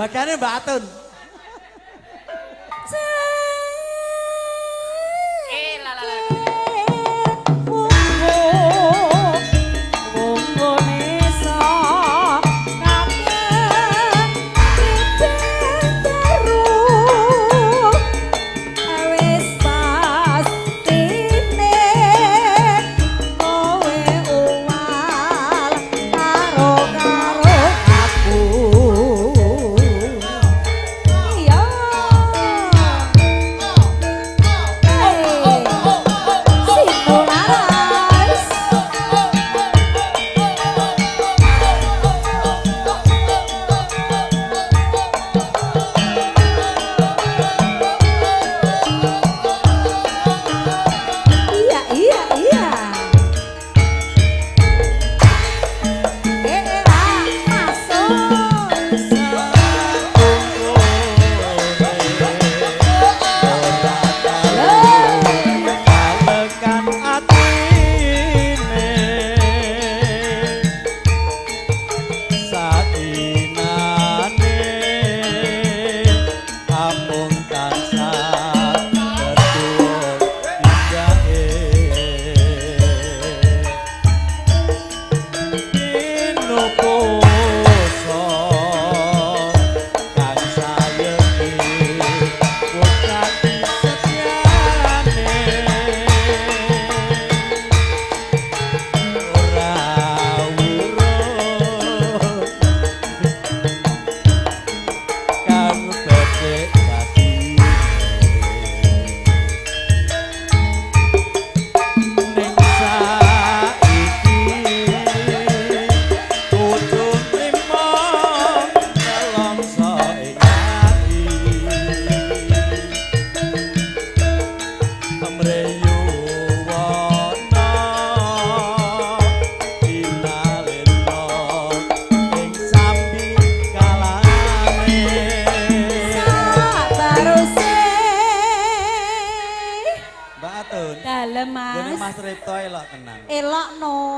Bagiane Mbak Atun. La la la.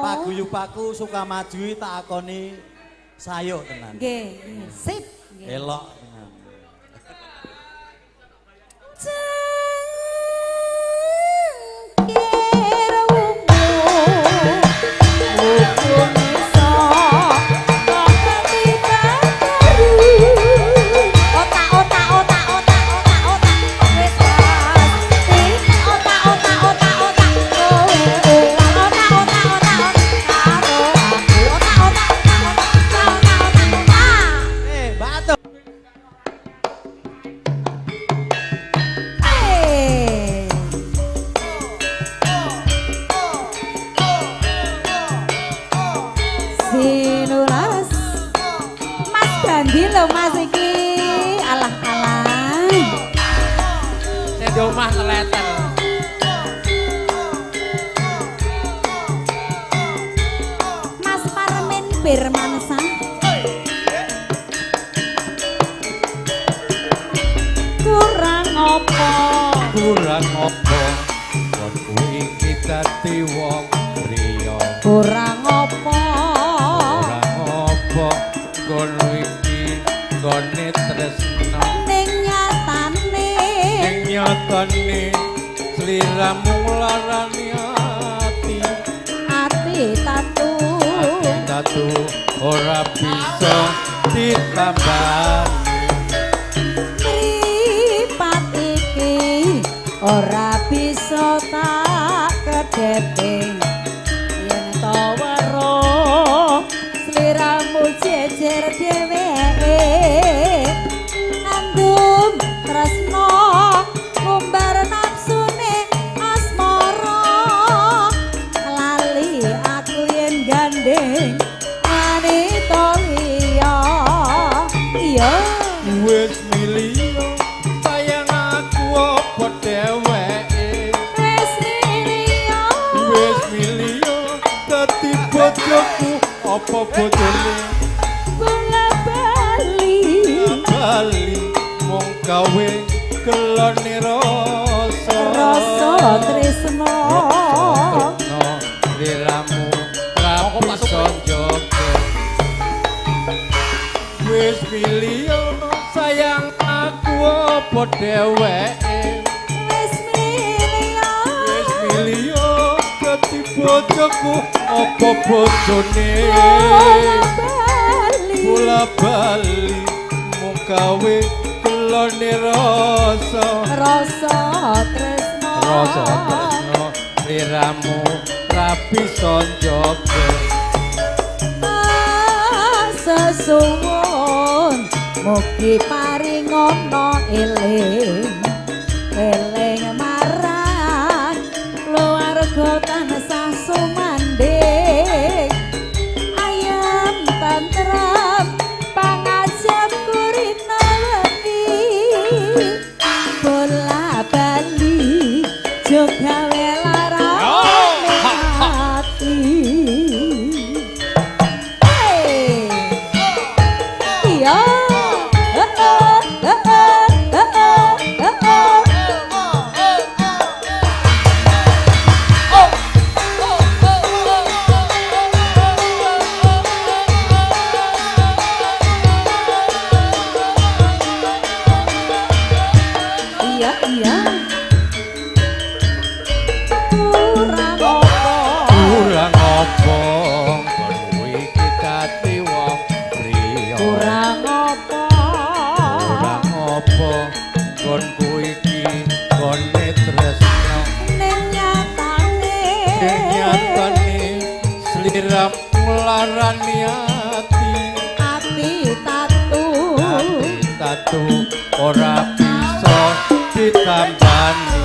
Paguyubaku suka maju tak akoni sayuk tenan. Nggih, sip. Elok tenan. Cengkir wungu, wungu nisa, kok dadi otak otak otak otak otak otak wis pasti otak otak otak otak kowe otak otak otak karo aku otak otak otak otak otak otak. Mbak Atun. Sinulas Mas Bandi lho Mas iki. Alah alah. Sing di omah teleten. Mas Parmin Birmansa. Kurang apa? Kurang apa? Kon kuwi dadi wong priya. Kurang apa? Kurang apa? Kon iki nggone tresna. Ning nyatane, ning nyatane sliramu nglarani ati. Ati tatu. Ati tatu ora bisa ditambani. Mripat iki ora bisa tak kedhepe. Yen to weruh sliramu jejer dheweke. Nandum tresna ngumbar nafsune asmara. Lali aku yen gandeng wanita liya. Iya. Wis milio sayang aku apa dheweke. Wis milio. Wis milio dadi bojoku apa bojone. Bola bali. Bali mung gawe gelone rasa. Rasa tresna. Tresna sliramu ra bisa njaga. Wis milio apa dheweke? Wis milih. Wis milih dadi bojoku apa bojone? Bola bali mung gawe gelone rasa. Rasa tresno. Rasa tresno sliramu ra bisa njaga. Sesuwun mugi paringono eling eling marang keluarga tansah sumandhing ayem tentrem pangajap kurina wengi bola bali jogawe larane ati. Iya iya. Kurang apa? Kurang apa kowe iki dadi wong priya? Kurang apa? Kurang apa nggonku iki gone tresno? Ning nyatane. Ning nyatane sliramu nglarani ati. Ati tatu. Ati tatu ora bisa ditambani.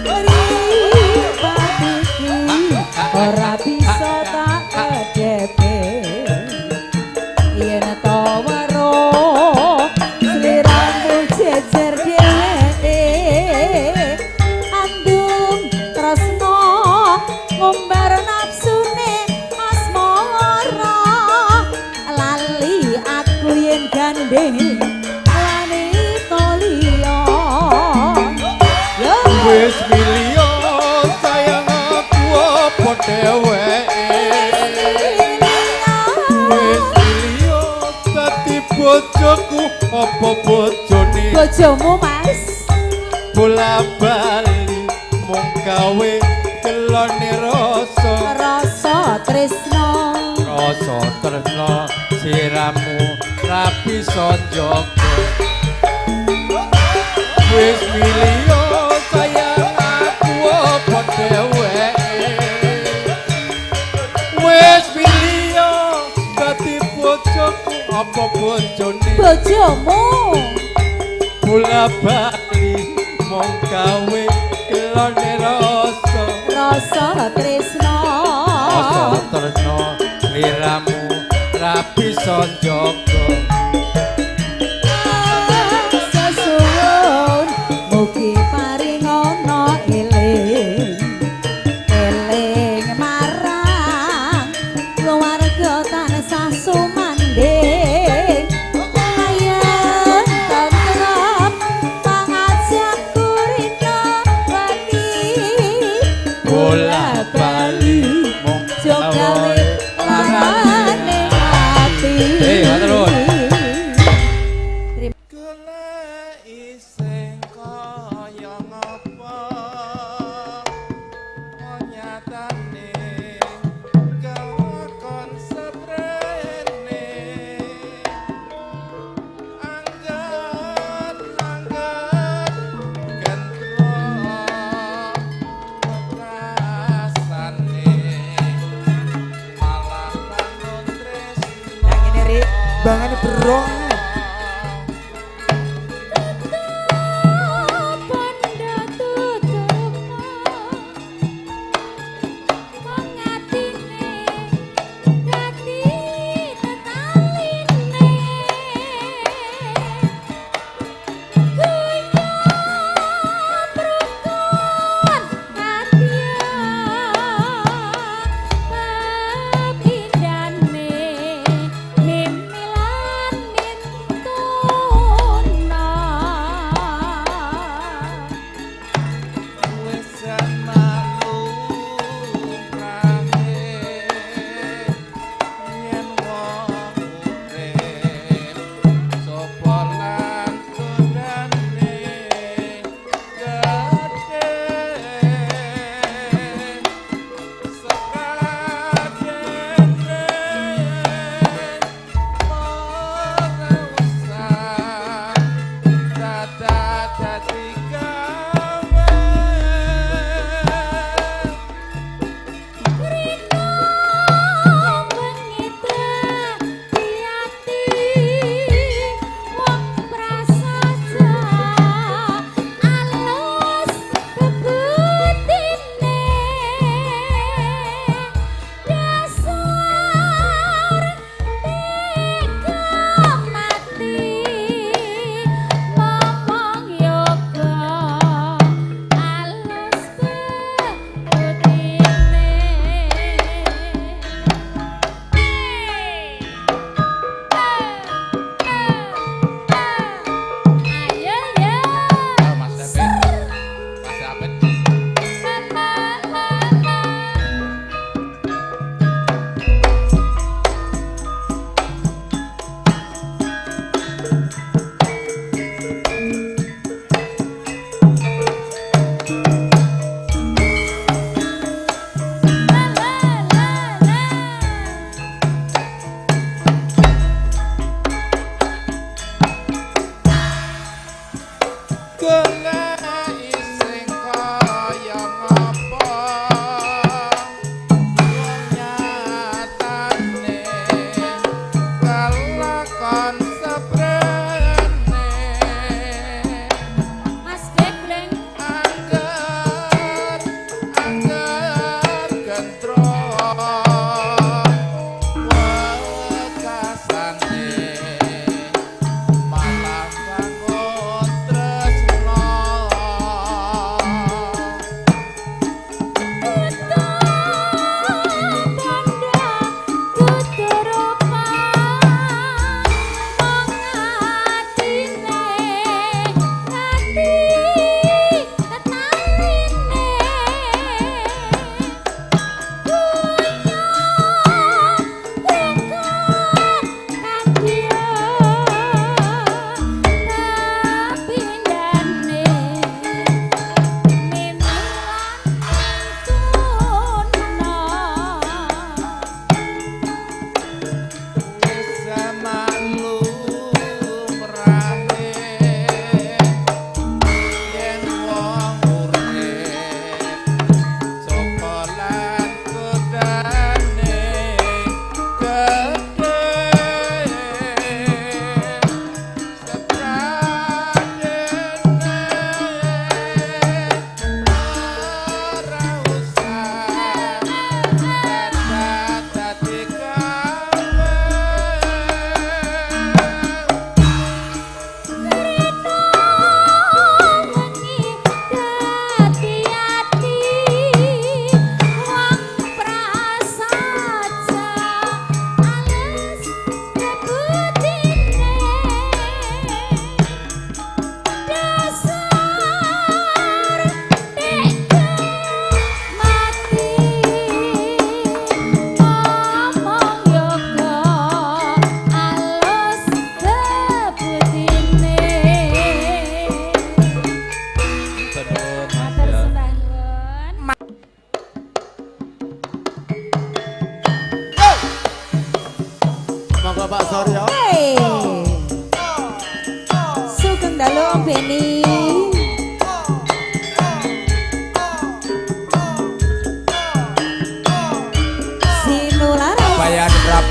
Mripat iki ora bisa tak kedepe. Yen to weruh sliramu jejer dheweke. Andung tresno ngumbar nafsune asmara. Lali aku yen gandeng wanita liya. Wis milih sayang aku apa dheweke? Wis milih dadi bojoku apa bojone? Bojomu Mas. Bola bali mung gawe gelone rasa. Rasa tresno. Rasa tresno siramu ra bisa njaga. Wis milih sayang aku apa dheweke? Wis milih dadi bojoku apa bojone? Bojomu. Bola bali mung gawe gelone rasa. Rasa tresno. Rasa tresno sliramu ra bisa njaga. Sesuwun mugi paringono eling eling marang keluarga tansah sumandhing ayem tentrem pangajak kurina wengi Bola bali mung jogawe larane ati. Hei, matur nuwun. Goleki sing kaya ngapa nyatane kelakon seprene angger angger gendro wekasane malah bangun tresno. Yang ini Rik, bangane berong. Bondo tutupo wong atine dadi tetaline guyub rukun nadya pepindhane mimilan.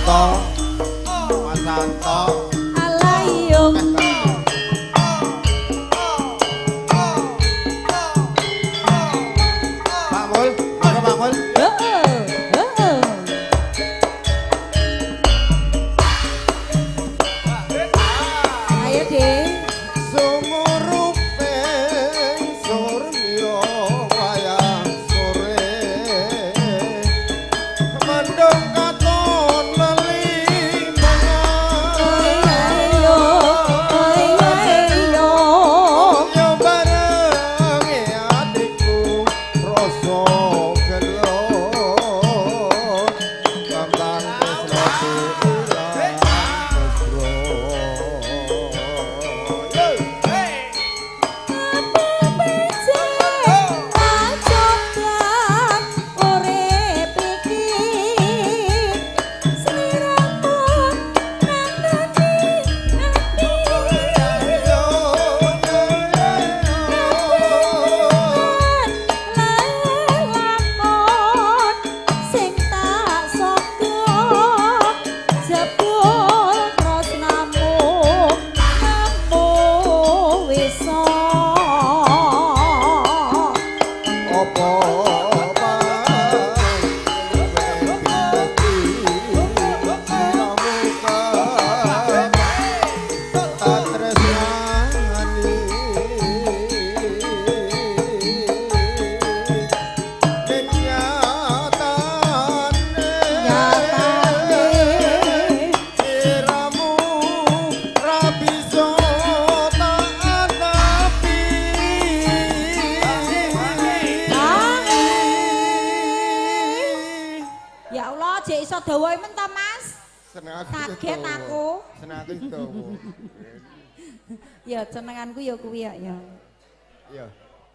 Anto, Mas Anto. Alayo. Pak Mul, monggo Pak Mul. Heeh, heeh. Ayo, Dik. Sumurupe surya wayah sore. Mendung katon leli Ayo, ayo. Yo bareng atiku rasa gelo. Kembang tresnaku ilang mesra. Yo. Apa Ya Allah, jek iso dawa men ta, Mas? Seneng aku Kaget aku. Seneng aku dawa. Ya senenganku ya kuwi ya ya. Iya.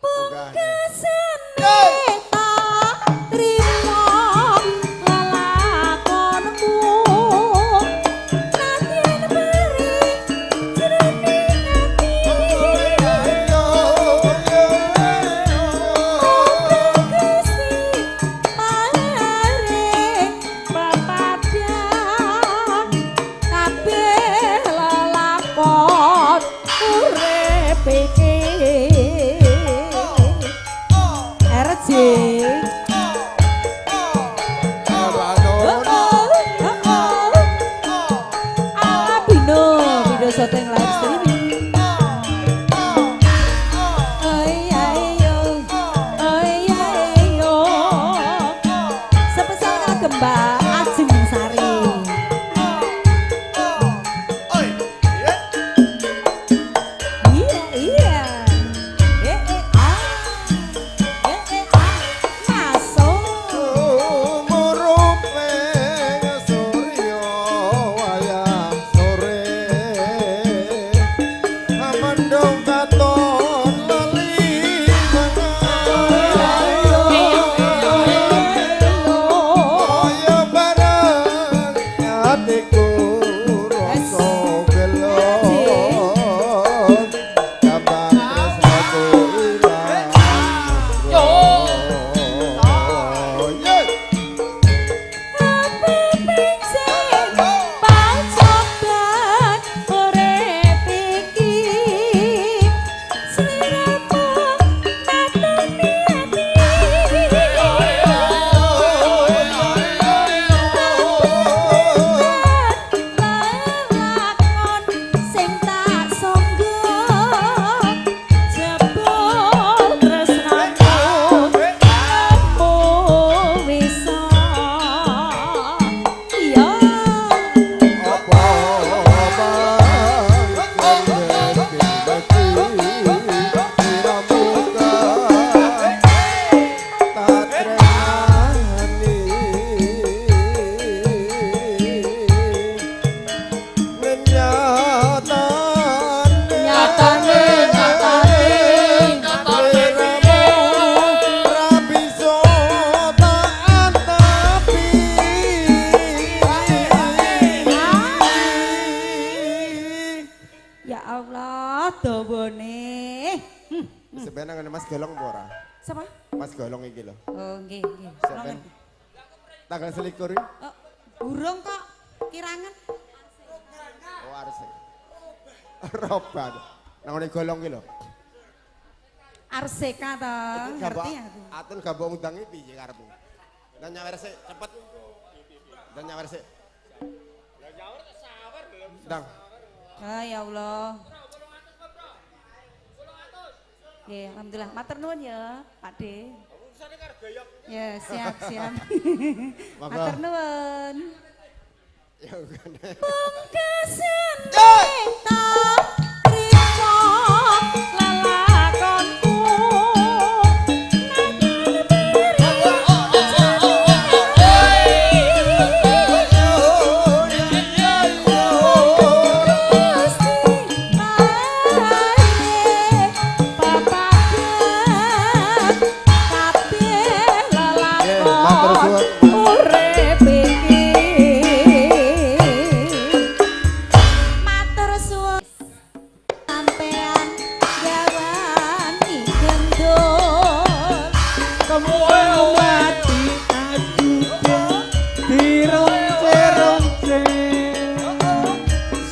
Ogah. Pungkasane tak trimo lelakonmu. Nadyan beri jroning ati. Gusti paring pepadang kabeh lelakon urip iki. RJ. Ah, Bino, Bino syuting live streaming. Oi ayo, oi ayo. Spesial kagem Mbak Ajeng Sari. Iya, iya. Eh, eh, ah. Eh, eh, ah. Masuk. Sumurupe surya wayah sore. Mendung katon leli Kaya bareng atiku rasa gelo. Kabar tresnaku ilang. Yo. Pacoban urip iki sliramu natoni ati. Lelakon sing tak sangga jebul tresnamu nemu wisa. Iya. Nyatane, nyatane, Ya Allah, dawane. Sebenarnya ngene Mas Golong apa ora? Sapa? Mas Golong iki lho. Oh, nggih, nggih. Sampeyan tanggal 21 iki. Oh, burung kok. Kirangan. Oh Arse. Roban. Nang ngene golong ki lho. Arseka to, ngerti aku. Atun gak mbok undangi piye karepmu? Nang nyawer sik, cepet. Nang nyawer sik. Lah nyawer tak sawer lho. Ndang. Ah ya Allah. Nggih, alhamdulillah. Matur nuwun ya, Pak De. Ya, siap, siap. Matur nuwun. Ya kan. Pungkasane tak trimo lelakonku.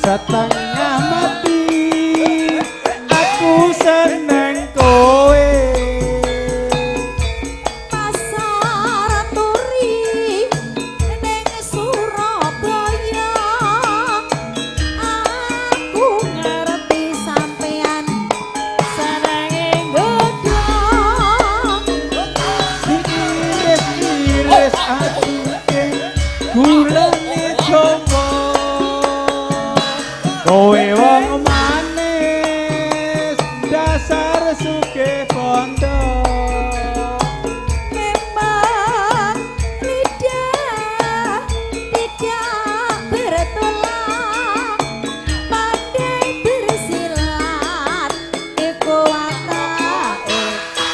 Setengah mati aku seneng kowe. Pasar Turi ning Surabaya aku ngerti sampean senenge nggodho. Diiris-iris atuke gulane Jawa. Kowe wong manis dasar sugih bondo. Memang lidah tidak bertulang, pandai bersilat iku watake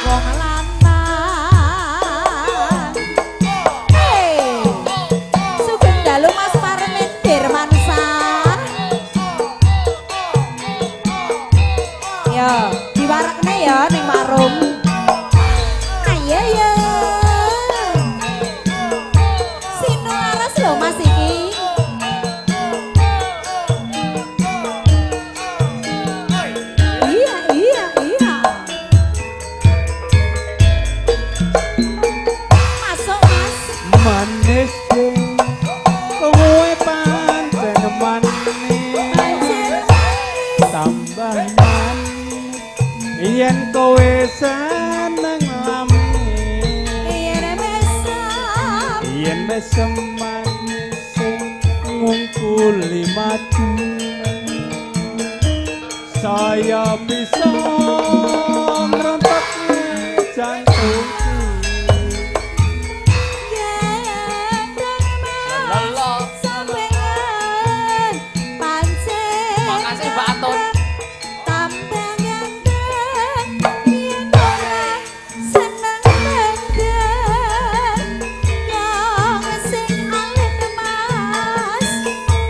wong lanang. Hey, sugeng dalu Mas Parmin Dirmansa. Yo, diwarekne ya ning warung. Ayo yo. Sino laras lho Mas iki. Iya, iya, iya. Masuk Mas. Manis kowe pancen manis. Tambah manis yen kowe seneng lamis. Yen mesem. Yen mesem manis ngungkuli madu. Saya bisa ngrontokke jantungku. Gendeng Mas sampean pancen. Makasih Mbak Atun. Tambah ganteng yen ora seneng mendeng. Yang sing alit Mas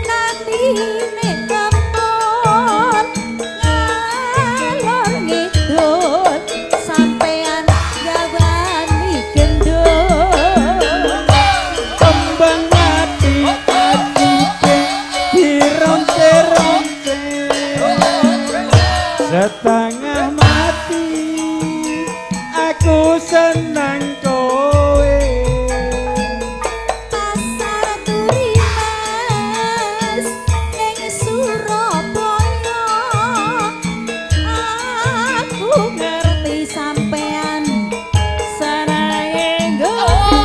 natine kempul ngalor ngidul sampean gawani gendul. Kembang ati atike dironce-ronce. Setengah mati aku seneng kowe. Pasar Turi Mas ning Surabaya aku ngerti sampean senenge nggodho.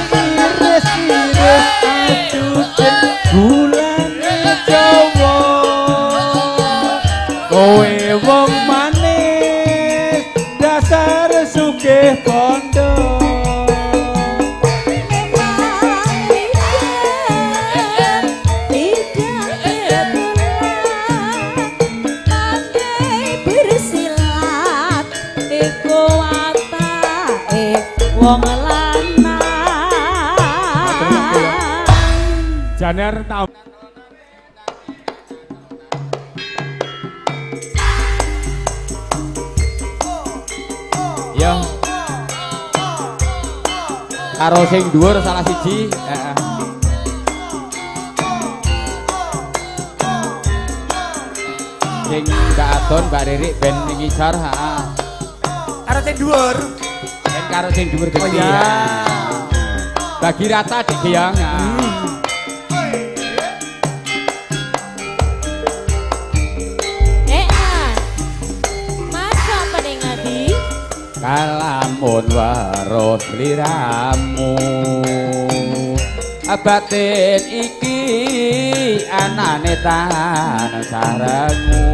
Diiris-iris aduke gulane Jawa. Kowe wong manis dasar sugih bondo. Memang lidah tidak bertulang, pandai bersilat iku watake wong lanang. Jane arep tau. Ya. Karo sing dhuwur salah siji, heeh. Sing Mbak Aton, Mbak Ririk ben ning ngisor, heeh. Karo sing dhuwur. Ben karo sing dhuwur Oh gede. iya. Bagi rata Dik Giyang. Eh ah. Masa pening ati? Kalamun weruh sliramu batin iki anane tansah rengu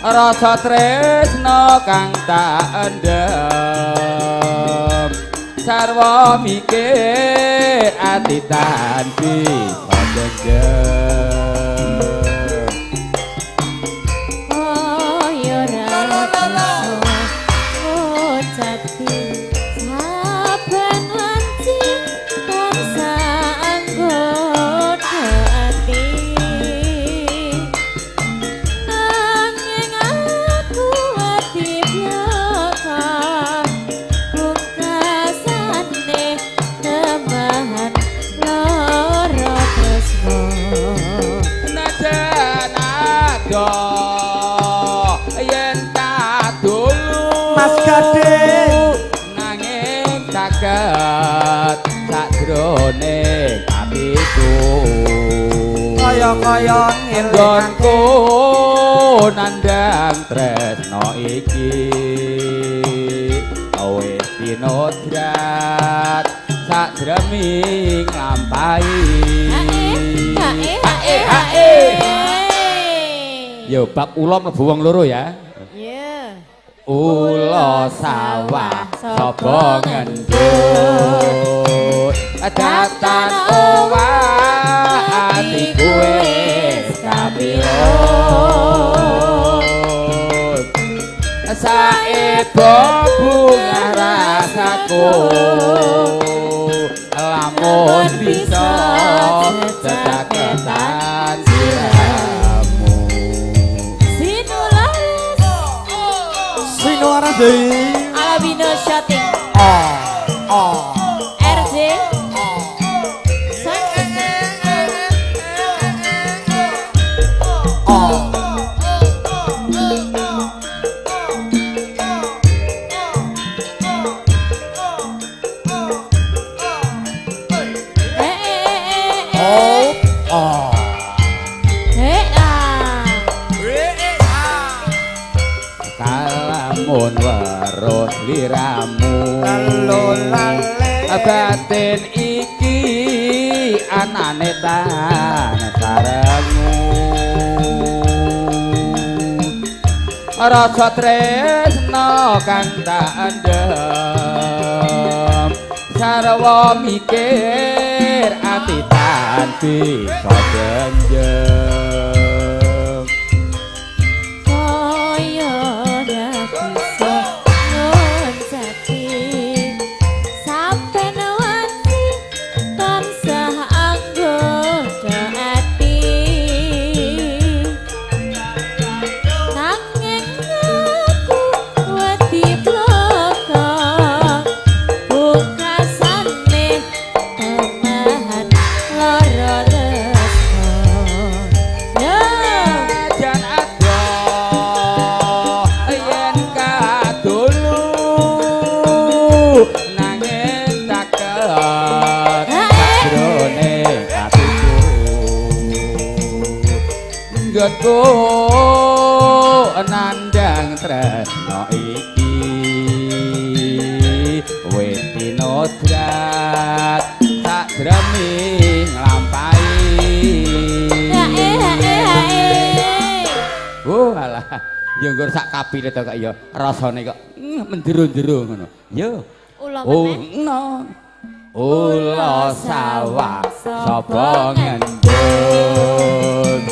rasa tresna kang tak endhem sarwa mikir ati tan bisa jengjem. Kaya ora bisa ngucapi saben wanci tansah anggoda ati. Nanging aku ati blaka pungkasane temahan lara tresna. Najan adoh yen kadulu Mas Gading. Nanging caket sakjroning atiku Kaya-kaya ngelingake nggonku nandhang tresna iki wis tinodrat sakjroning nglampahi. Hae, hae, Hae, hae. Yo bab ula mlebu wong loro ya. Iya. Ula sawah sapa ngendut datan owah atiku wis kapilut saebo bunga rasaku lamun bisa cecaketan siramu. Sinularas Sinuara deui. Alabino Shooting Oh. Oh. RJ Sound System. Oh. Eh eh eh eh. Oh. Oh. Eh ah. Kalamun weruh liramu Lalo lale. Batin iki anane tansah rengu rasa tresna kang tak endhem sarwa mikir ati tan bisa benjem. Kaya ora bisa ngucapi saben wanci tansah anggoda ati. Nanging aku wedi blaka pungkasane temahan lara tresna. Yo. Jan adoh yen kadulu nanging caket sakjroning atiku nggonku nandhang tresna iki wis tinodrat sakjroning nglampahi. Hae hae hae. Oh alah, ya nggur sak kapile to kok ya rasane kok mendero-ndero ngono. Yo. Ula Oh, meneh. no. Ula sawah sapa ngendut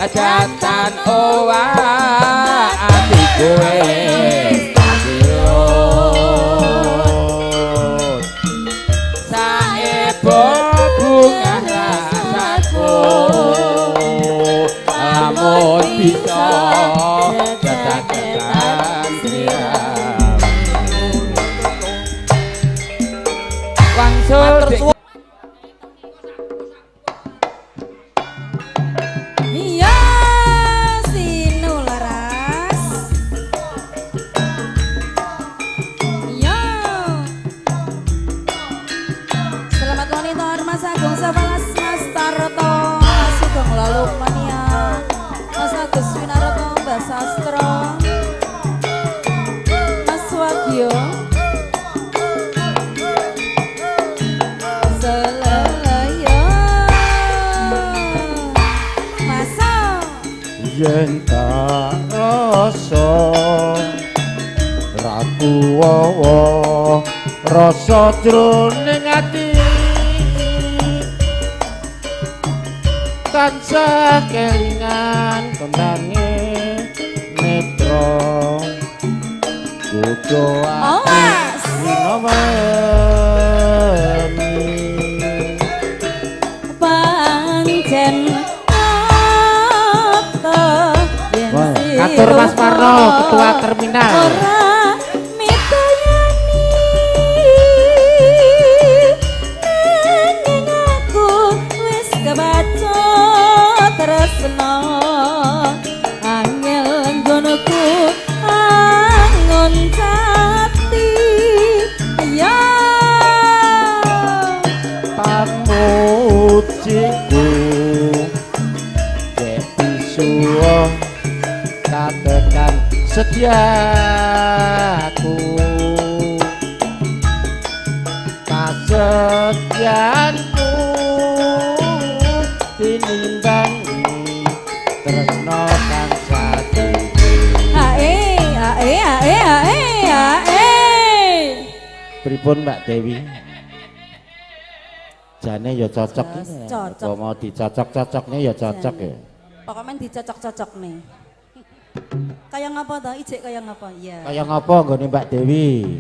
Datan owah atiku wis kapilut Saebo bunga rasaku lamun bisa cecaketan sliramu. Wangsul Matur Dik suwun. Studio. Selaya masa Yen tak rasa ra kuwawa rasa jroning ati tansah kelingan kondange netra kudu Awas. winaweni. Pancen apa yen Wah, katur Mas Parno, Ketua Terminal. Ora mitayani nanging aku wis kebaca tresno angel nggonku angon jati ya. Pamujiku dek pisuwa katekan setiaku kasetyanku tinimbangi tresno kang satuhu. Ae ae ae ae ae. Pripun Mbak Dewi? Jane ya cocok iki. Cocok. Apa mau dicocok-cocokne ya cocok ya. Pokoknya dicocok-cocok nih. Kaya ngapa toh? Ijek kaya ngapa? Iya. Kaya ngapa nggone Mbak Dewi?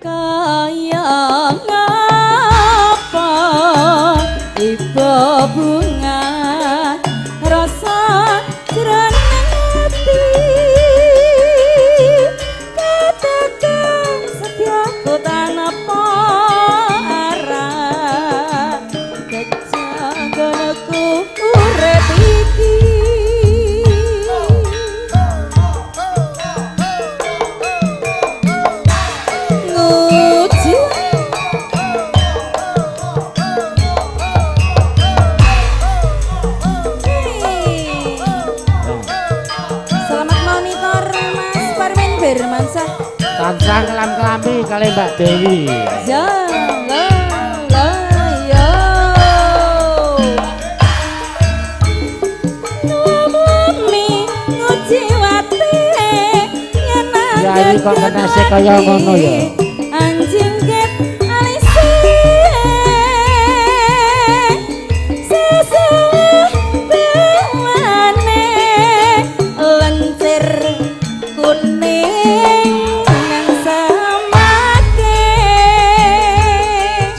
Kaya ngapa ibu bunga rasa jroning ati katakan setiaku tanpa arah kejagonku urip iki. Nguji Selamat monitor Mas Parmin Firmansyah. Tansah kelam-kelami kali Mbak Dewi. Ya la la yo. Nuwami nguji wate yen Ya, iki kok kenase kaya ngono ya. Anjing ket alise seseh bawane lencir kuning nang samake.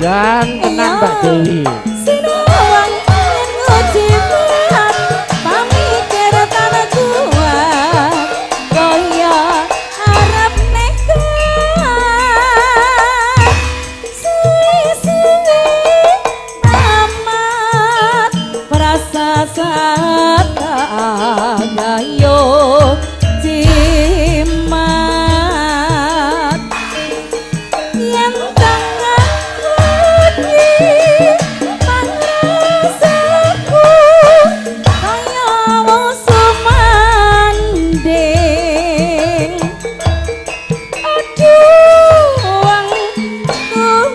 Jan tenan Mbak Dewi. Sinawang yen nguji kuat pamikir tanah kuat kaya arep nekat suwe-suwe tamat prasa gayo jimat yen tangan iki pangrasaku kaya wong sumanding aduh wong kuning.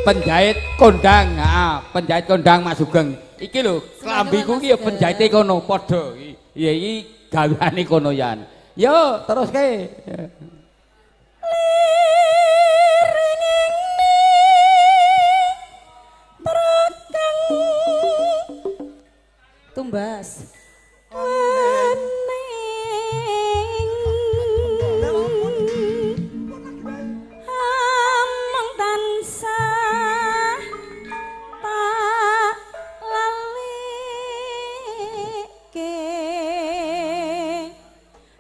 Penjahit kondang, heeh, penjahit kondang Mas Sugeng. Iki lho, klambiku iki ya penjahite kono padha. Iya iki gaweane kono yan. Yo, teruske. Tumbas ameng tansah tak lalike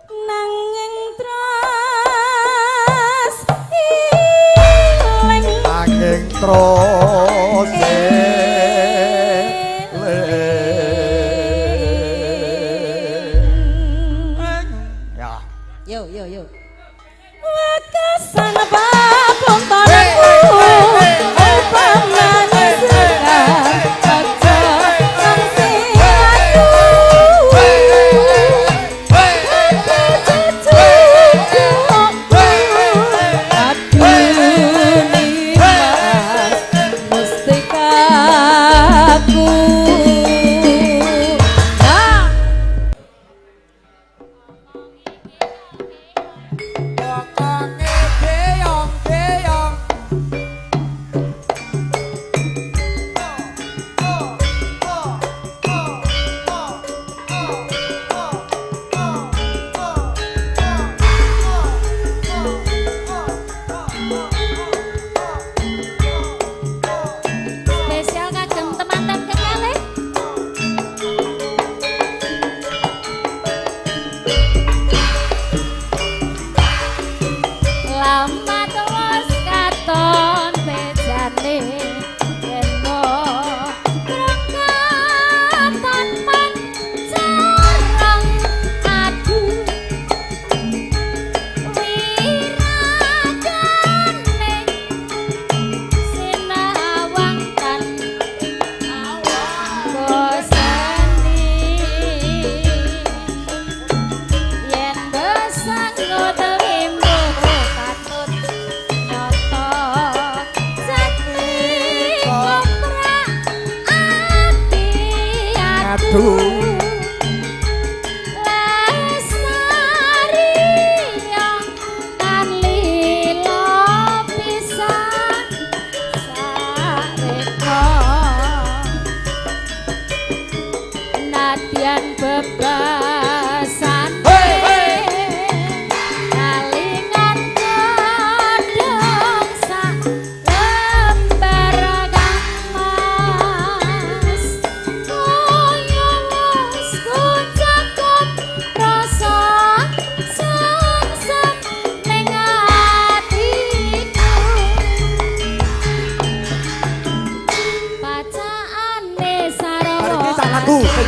nanging tras ilang Nanging terus Ya. Yo yo yo. Wekasan papuntonku upamane sekar aja kang sing atu.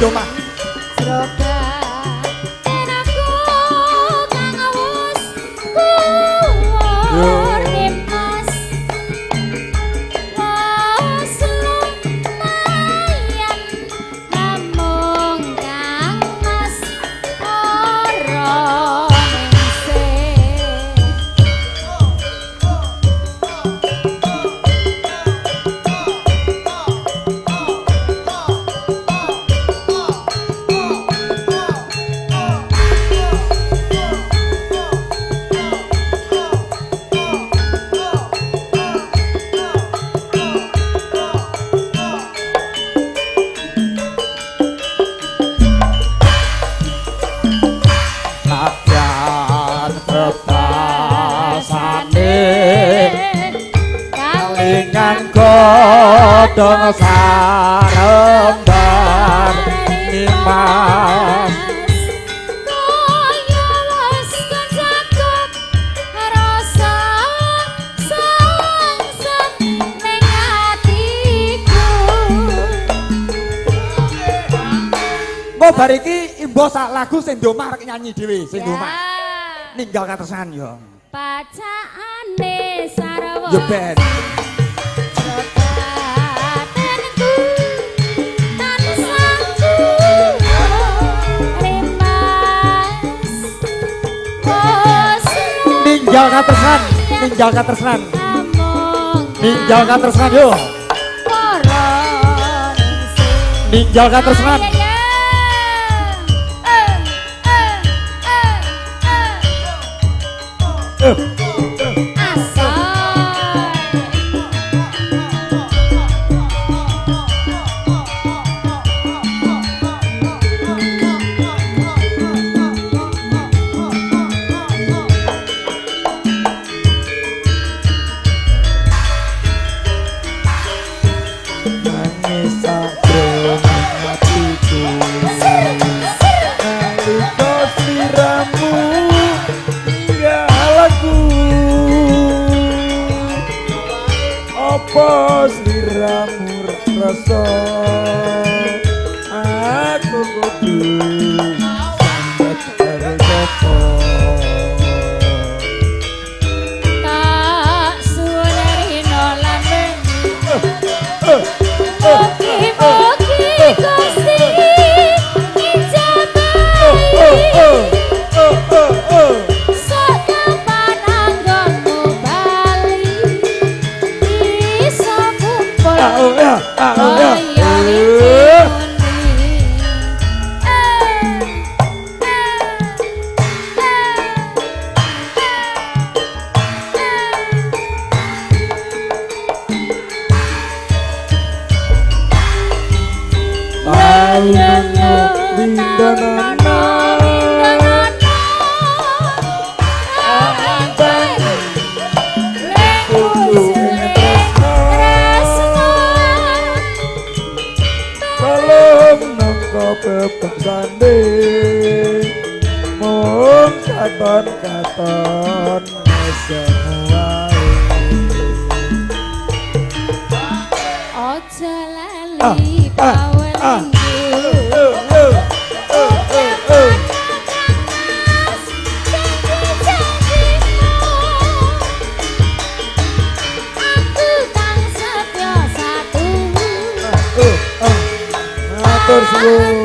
sing omah. Nadyan bebasane kalingan godhong sarembar nimas Kaya wis kecakup rasa sangsem ning atiku. Engko bar iki imbo sak lagu sing di omah arek nyanyi dhewe sing di omah. Ninggal katresnan yo. Pacakane sarwa. Yo ben. Batinku tansah rimas. Ninggal katresnan, ninggal katresnan. Ninggal katresnan yo. Ninggal katresnan. Nangis sakjroning atiku nalika sliramu ninggal aku apa sliramu rasa aku kudu sambat karo sapa. Tak suwun rino lan wengi. Mugi-mugi Gusti ngijabahi. Sok kapan anggonmu bali bisa kumpul kaya ijine. Belum nangka bebasane mung katon-katon semuae. Ojo lali pawelingku. Aku kang setya satu. Matur suwun.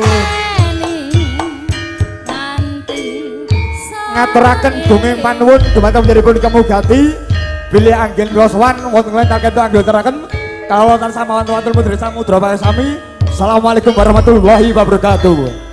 Ngaturaken gunging panuwun dumateng panjenenganipun Kemugati bilih anggen kula sowan wonten lentar kentu anggotaraken kawula tansah mawon watur mudra samudra pakasami. Assalamualaikum warahmatullahi wabarakatuh.